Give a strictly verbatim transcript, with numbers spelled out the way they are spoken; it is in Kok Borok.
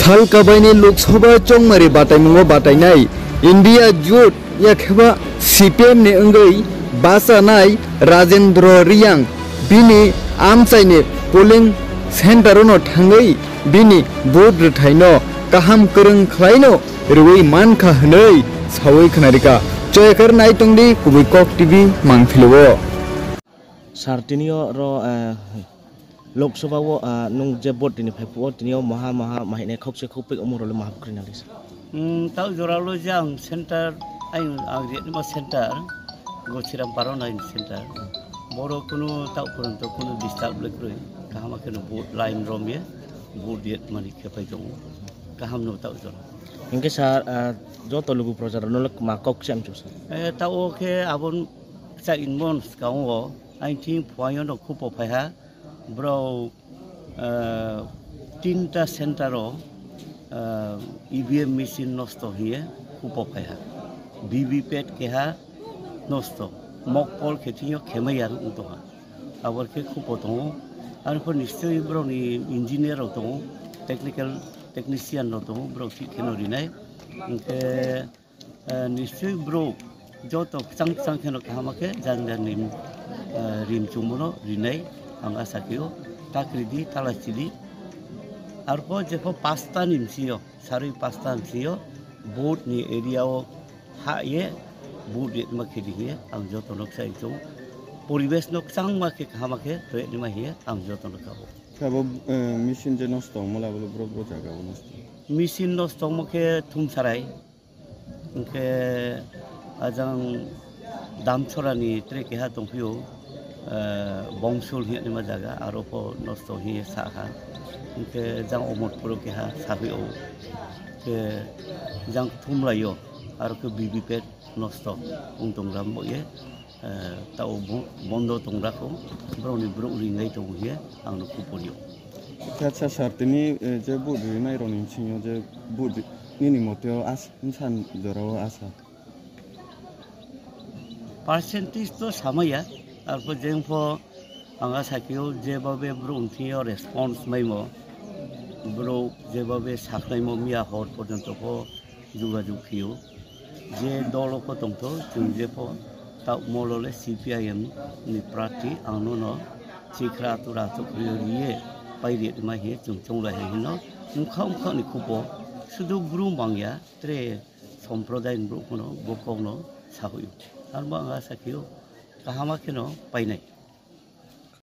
Phalkabaini Lok Sabha chongmari bataimungo batainai India Jot yakheba C P M ni wngwi bachanai Rajendra Reang bini amchaini polling center-o no thangwi bini vote rwthaino kaham kwrwng khlaino rwui mankha hwnwi saui khwnarikha. Choyakhar naitongdi kubui Kok T V mangphilio. Sir, tini o ro, eh, Lok Sabha o, ah, nwng je vote tini phai phuo, tini o maha maha mahainai khokse khokpik omo role maha kwrwi nang sir. Hmm, tau jora lo je ang center, ang, ang je ma center, Gochiram Paro nai center. Boro kunu tau purun to kunu disturb le kwrwi. Kaham khe no vote line rom ye, vote ye mani khe pai tongo. Kaham no tau jora. Hinkhe sir, ah, joto lugu proja rok no ma kok sem chu sir. Eh, tau khe abon cha inmon skang o, ang thing phuayo no khupo phai ha. Borok, eh, tinta center o, eh, E V M machine nosto hiye khupo phai ha. V V P A T keha nosto. Mokpol khe thing yo khemai ya wng tong ha. Abor khe khupo tongo. Arpor nischoi borok ni engineer rok tongo, technical technician rok tongo, borok thik kheno rinai. Hinkhe Eh, nischoi borok joto kwchang kwchang kheno kaham khe jang jang ni, eh, rim chumano rinai ang asa khe o, ta kwrwi di, ta lai chidi. Arpho jepho pasta ni bisingo, sarwi pasta ni bisingo vote ni area o ha ye vote ye ma khe di hiye ang joto no sai chung. Poribesh no kwchangma khe kaham khe rwni ma hiye ang joto no kabo. Kabo, eh, machine je nosto wngma labelo bro bro jaga o nosto. Machine nosto wngma khe Thumsarai. Hwnkhe ajang Damchorani tre keha tongphio, eh, Bongsul hinwi ma jaga, aro pho nosto hinwi sa ha. Hwnkhe jang Omotpuro keha saphio. Hwnkhe jang Thumlaio, aro khe B B P nosto wng tong ram bo ye. Eh, tao bo-, bondo tong rakho, borokni borok ringai tongo hiye, ang no kuphuryo. Acha sir, tini, eh, je vote rinai rokni bisingo je vote ri-, nini mote o as-, bwsa ni jora o asa? Percentage to samaya, arpor jengpho ang asa khe o jebhabe borok ni thing yo response maimo, borok jebhabe sakhlaimo miya hor porjonto pho jogajog khio. Je dolo pho tongtho, chwng jepho ta molo le C P I M ni prarthi, ang nono chikhra tura chukriyo riye pai rima hiye chwng chonglai hai hino. Mukha mukha ni khupo sudu bru mangya, tre somprodai ni borok phano bo kokno sahoyo. Arbo ang asa khio kahama kheno painai.